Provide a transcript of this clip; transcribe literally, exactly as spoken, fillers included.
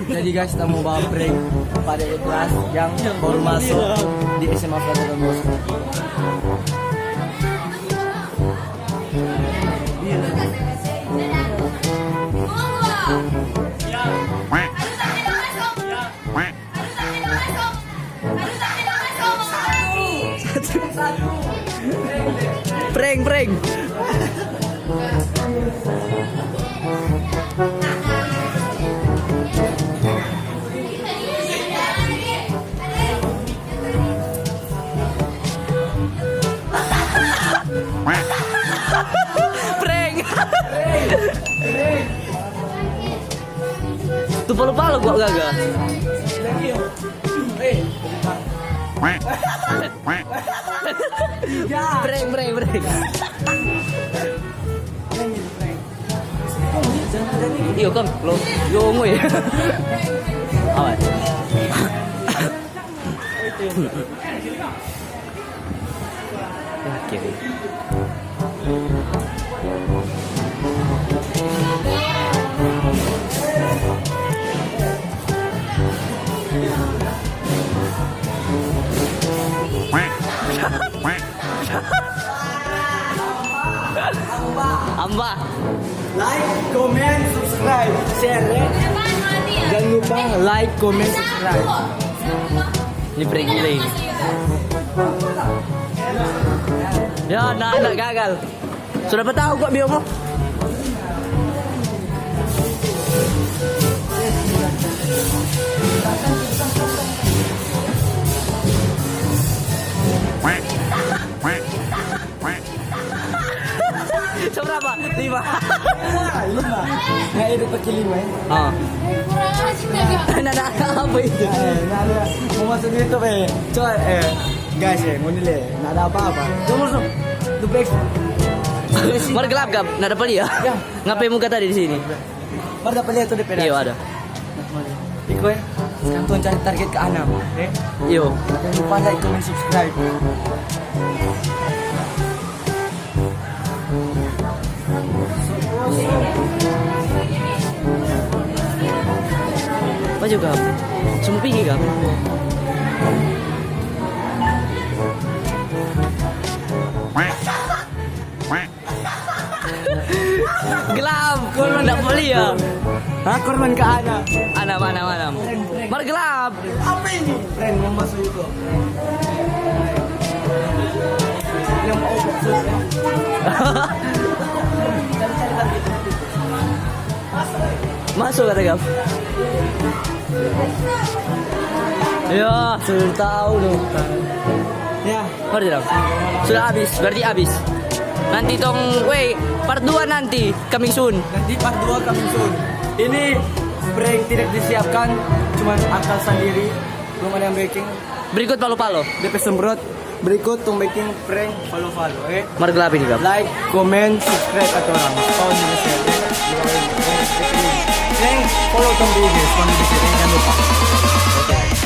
Jadi guys, kita mau bawa prank pada kelas yang baru masuk di S M A Flatter Don Bosco. Prank, prank. Prank. Tu palo-palo gua gaga. Prank, prank, prank. Iyo, kam, lo, yo, ngoi. Awas. Oke. Amba. Like, comment, subscribe, share ya. Jangan lupa like, comment, subscribe. Ini prank, prank. Ya, nah, nah, gagal. Sudah bertahu kok, Biomo. Seberapa? Lima. Lima. Nggak, itu pakai lima ya. Ah. Nada apa itu? Eh, nada. Mau masuk YouTube eh. Coba eh. Guys eh, mau nilai. Nada apa-apa. Coba langsung. The best. Mar gelap, Gap. Nada apa dia? Ya. Ngapain muka tadi di sini? Mar dapat lihat tuh di peda. Iya, ada. Iko ya. Sekarang tuh cari target ke Anam. Eh? Yo. Jangan lupa like, comment, subscribe. Apa juga? Semua pigi, Gap? Gelap, kau ndak boleh ya. Hah, korban ke Anam? Anam, Anam, Anam. Mar gelap. Apa ini? Prank mau masuk itu. Yang mau masuk ya. Masuk kata Gap. Ya, sudah tahu dong. Ya. Mari dong. Sudah habis, berarti habis. Nanti tong, weh, part dua nanti, coming soon. Nanti part dua coming soon. Ini prank tidak disiapkan, cuman akal sendiri, belum ada yang backing. Berikut palo-palo. D P semprot, berikut tong backing prank palo-palo, eh. Mar gelap ini, Gap. Like, comment, subscribe kata orang. Sound di sini. Prank, follow tong di I G, sound di sini, jangan lupa. Oke.